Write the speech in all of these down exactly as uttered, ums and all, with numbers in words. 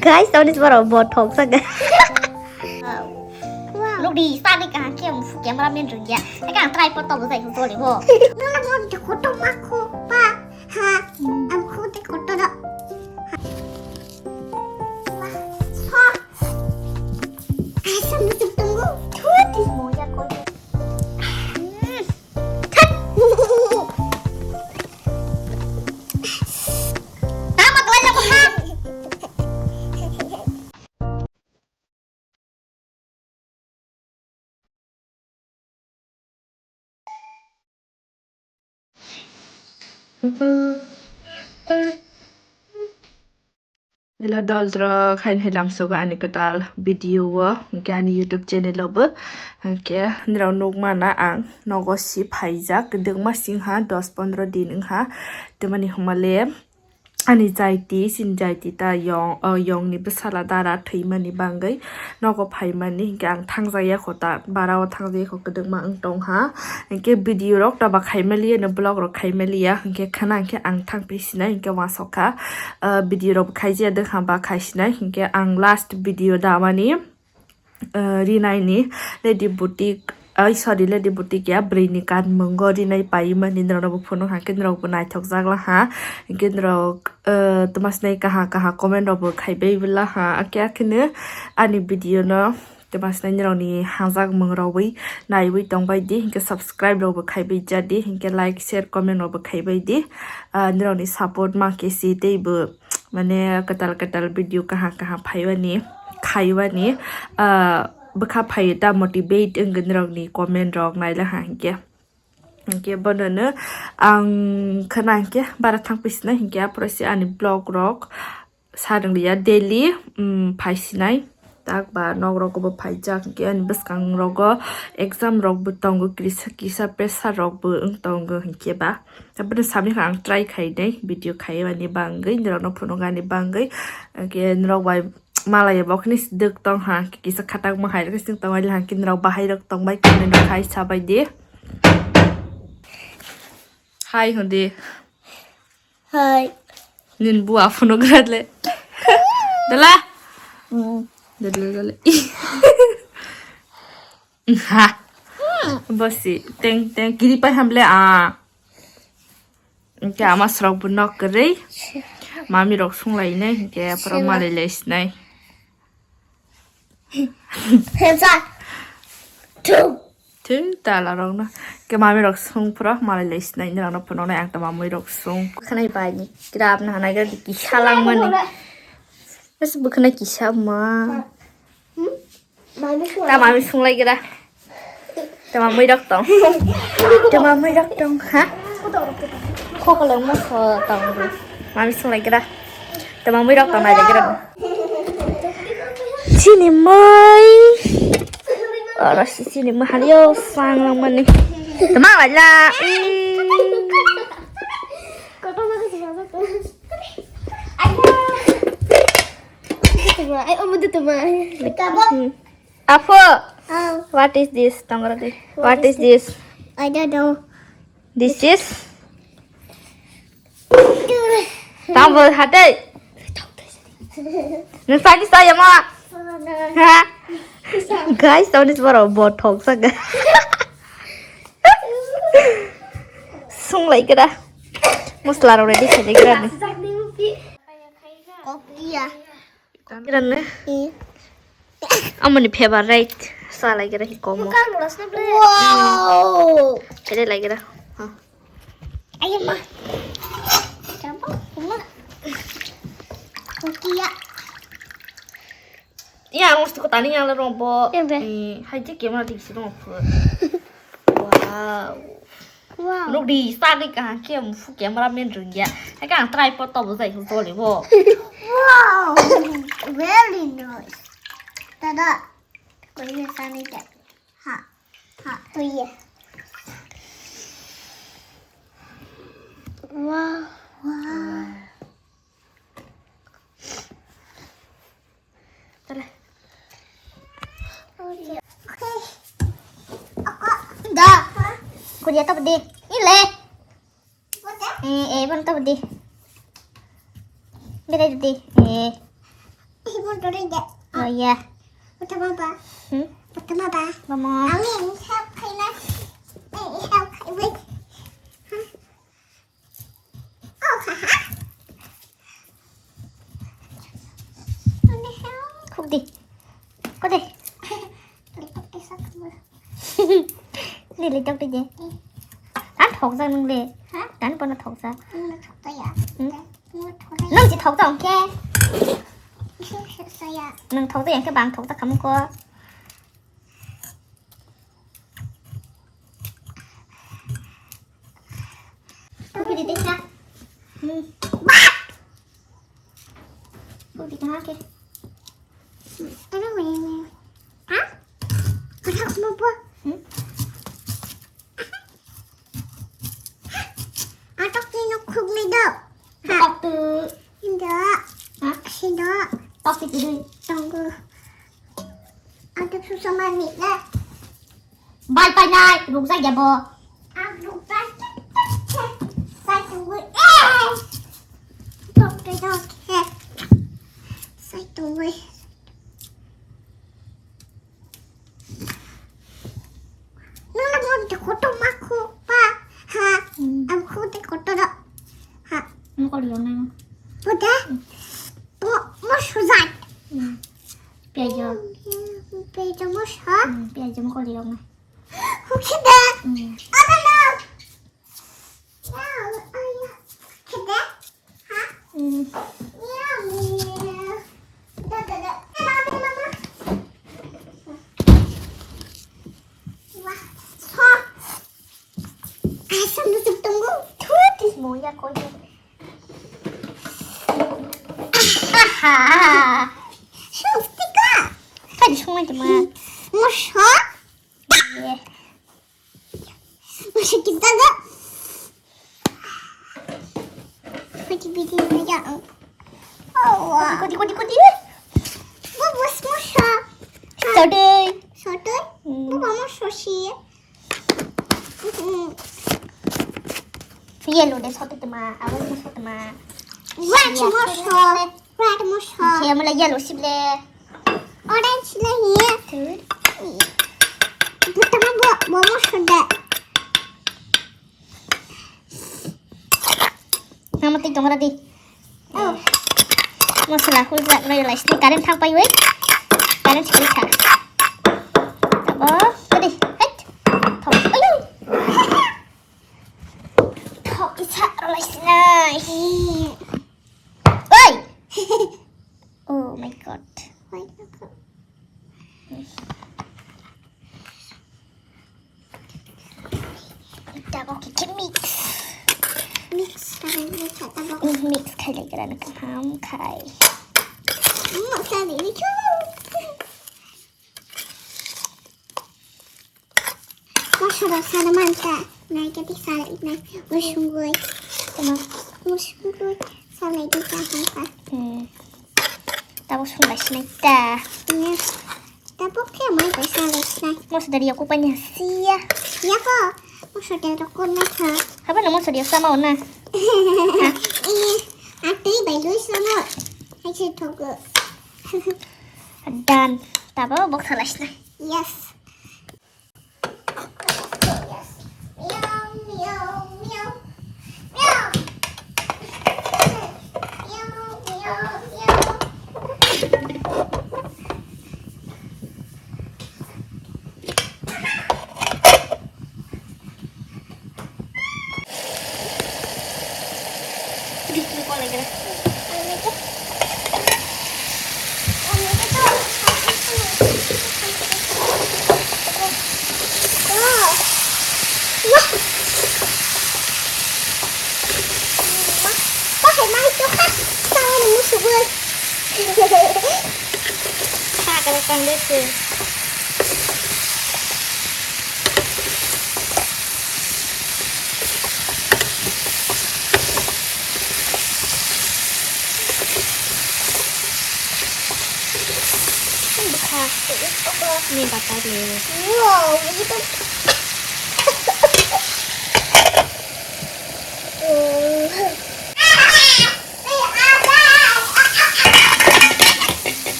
Guys, toni soro bo thok saka. Lok di, sa di kaham khe, um, camera man rung ya. Eka ang tripod to bujai ko le bo. Nana mo de koto mako pa. Ha, am ko de koto da. Ha. Asa musuh tunggu. Tuh, moya ko. Hello, dolrok, haini hai lamsogo ani kwtal video o, hwnkhe ani YouTube channel o bo, hwnkhe nirok nukmana ang nogo si phaijak, kwdwkma singha dos pondro din wngha, tamani hwnmale ani jaiti, chini jaiti ta yong, o yongni bwsala dara thwimani bangwi nogo phaimani, hwnkhe ang thangjak ya kho ta, bara o thangjak ya kho, kwdwkma wng tongha. Hwnkhe video rok ta ba khaimaliya, no vlog rok khaimaliya, hwnkhe khana hwnkhe ang thangpi sinai, hwnkhe uansukha, ah, video rok khaijaya dwkha ba khai sinai, hwnkhe ang last video damani, ah, rinaini Lady Boutique, ai, sorry, Lady Boutique ya, bwrwini kanmungo rinai paimani, norokbo phunuk hwnkhe norokbo naithokjak laha, hwnkhe norok, ah, twma sinai kaha kaha comment rokbo khaibai laha, akhe akheno ani video no. Tei masnai nirokni hajak mung rogwi naiwi tongbai di, hinkhe subscribe rokbo khaibai ja di, hinkhe like, share, comment rokbo khaibai di. Ah, nirokni support ma khe si teibo, mane, kwtal kwtal video kaham kaham phaiwani, khaiwani, ah, bwkha phai ta motivate wngwi nirokni comment rok nailaiha hinkhe. Hinkhe bonono ang khna hinkhe bara thangpi sinai hinkhe aphuru se ani vlog rok. Sarwng liya daily, um, phai sinai. Tak ba nok rogo bo phaijak, hinkhe ani bwskang rogo exam rok bo tongo, kisa, kisa pressure rok bo wng tongo hinkhe ba. Taboni samikha ang try khainai video khaimani bangwi, norokno phunuknani bangwi. Hinkhe norok bai malaiya bo khini swdwk tongha, kisa khatak mwkhai rok swng tongwi, hinkhe norok bahai rok tongbai, comment rok khai sabai di. Hai hwndi. Hai. Nin bua phunuk gra le. Dala. Hmm. Dala, dala. Ha. Bosi, teng, teng, kiri pai hamle, ah. Hinkhe ama srok bo nok kwrwi. Mami rok sunglainai, hinkhe aphuru malai lai sinai. Hemsa. Two. Thwi, tala rok no. Ke mami rok sung phro, malai lai sinai, nirok no phunuknai, ang tama mui rok sung. Khwnai bai ni, grab na hanai grab kisa langmani. Bas bwkhwnai kisa ma. Hmm? Ta mami sung lai gra. Tama mui rok tong. Tama mui rok tong, ha? Khokolong mo so tong. Mami sung lai gra. Tama mui rok tong lai gra. Chini mui. Oro si chini mui halio sang lang mani. Tama wala. Ay, omo de tama. Hmm. Apo. Oh. What is this? Tongradi. What is this? I don't know. This is? Tambul hate. Nung sagi saya ma. Ha? Guys, tahun ini sebarang botok saga. Sung lai kira. Musla already kaya kira ni. Kopi ya. Kira ni. Amoni favorite. Sa lai kira hi komo. Wow. Kira lai kira. Ha. Ayo ma. Coba, ma. Kopi ya. Iya, ang mesti kutani yang lerong bo. Iya, be. Eh, hai je kemana di sini. Wow. Wow. Look di, sa di kaham khe musu camera man rung ya. Hai kang tripod to bo jai ko le bo. Wow. Very nice. Tada. Ko ye sa ni ja. Ha. Ha. Ko ye. Wow. Wow. Dale. Da. Kuya to di. Ile. Eh, eh, bon to di. Dire di. Eh. Tolong deh. Oh iya. Utama ba? Hmm? Utama ba? Mama. Ang yang help kaina. Eh, help kai wait. Hah? Oh, haha. What the hell? Khuk di. Ko de. Tolong deh, satu. Nili tok de. Eh. An thok jak nung le. Ha? Dan bono thok jak. Ang na thok ta ya. Hmm? Ang na thok ta ya. Nang si thok jak ong khe. Sa ya. Nang thok jak ong khe bang thok jak khamung ko. Kopi di tesa. Hmm. Kopi tengah ke. Ano ini? Ha? Kata kamu apa? Hmm? Atok ni nuk khuk ni do. Ha. Tok tu. Indo. Ha? Sido. Tok tu tu. Tunggu. Atok susah mani lah. Bai painai, rukjak ya bo. Ang rukjak, sai tungwi, eh! Tok, tok, tok, eh. Sai tungwi. Nuna mo de koto ma ko pa, ha? Hmm. Am ko de koto da, ha? Mo ko liyo na. Bo da? Hmm. Bo, mo sujat. Hmm. Piajo. Piajo mo sa. Hmm, piajo mo ko liyo na. Hukide. Hmm. Ada na. Ya, ya. Hukide. Ha? Hmm. Ya, ya. Da, da, da. Mama, mama. Wah. Ha. Asam nusuk tunggu. Tutis mo ya ko. Aha. Sung stika. Kan sung aja ma. Mo sa. Ye. Masih kita gak? Kodi bidi na ya. Oh, wah. Kodi, kodi, kodi. Bubus musa. Sodoi. Sodoi? Hmm. Bubus musa sih. Hmm. Yellow de sodoi tema, awal musa tema. Wah, musa. Red musa. Khe mala yellow sible. Orange le hiye. Thud. Butama bo, bo musa de. Nama tei tongra di. Oh. Masala hul jak nai lai sini current thang pai wai. Current sini sa. Abo, tadi, hei. Thok, ayo. Thok isa ro lai sini. Oi. Oh my God. Tabok khe mix. Mix khainai kha tabok. Mix khailai gra na kaham khai. Masala ni chu. Masala sana manta. Nai kati salai nai. Musungui. Tama. Musungui. Salai di kaham khai. Hmm. Tabok sunglai sinai ta. Iya. Tabok khe mai bai salai sinai. Moso dari aku panya sia. Iya ko. Moso dari aku na kha. Haba no moso dari sama ona. Ini. Atui bai lui sama. Hai si thogo. Dan. Tabok bok salai sinai. Yes. Bwkha. Ni batai le. Wow, ini kan.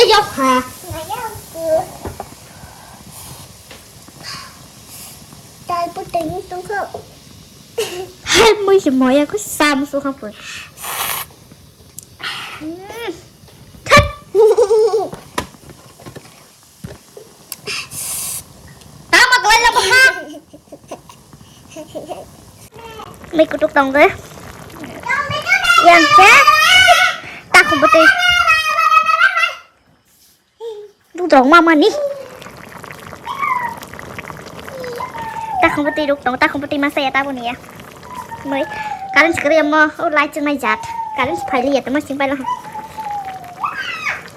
Yok ha. Tal puteng tungko. Hai, mui se moya ko sam su ha pun. Hmm. Tama kelai lama ha. Mui kutuk tong de. Yang ke. Takhum bete. Dudong mama ni. Takhum bete duk tong, takhum bete masa ya tabu ni ya. Mui. Current sekali ya mo, oh, light chengnai jat. Current phaili ya, tama sing paila.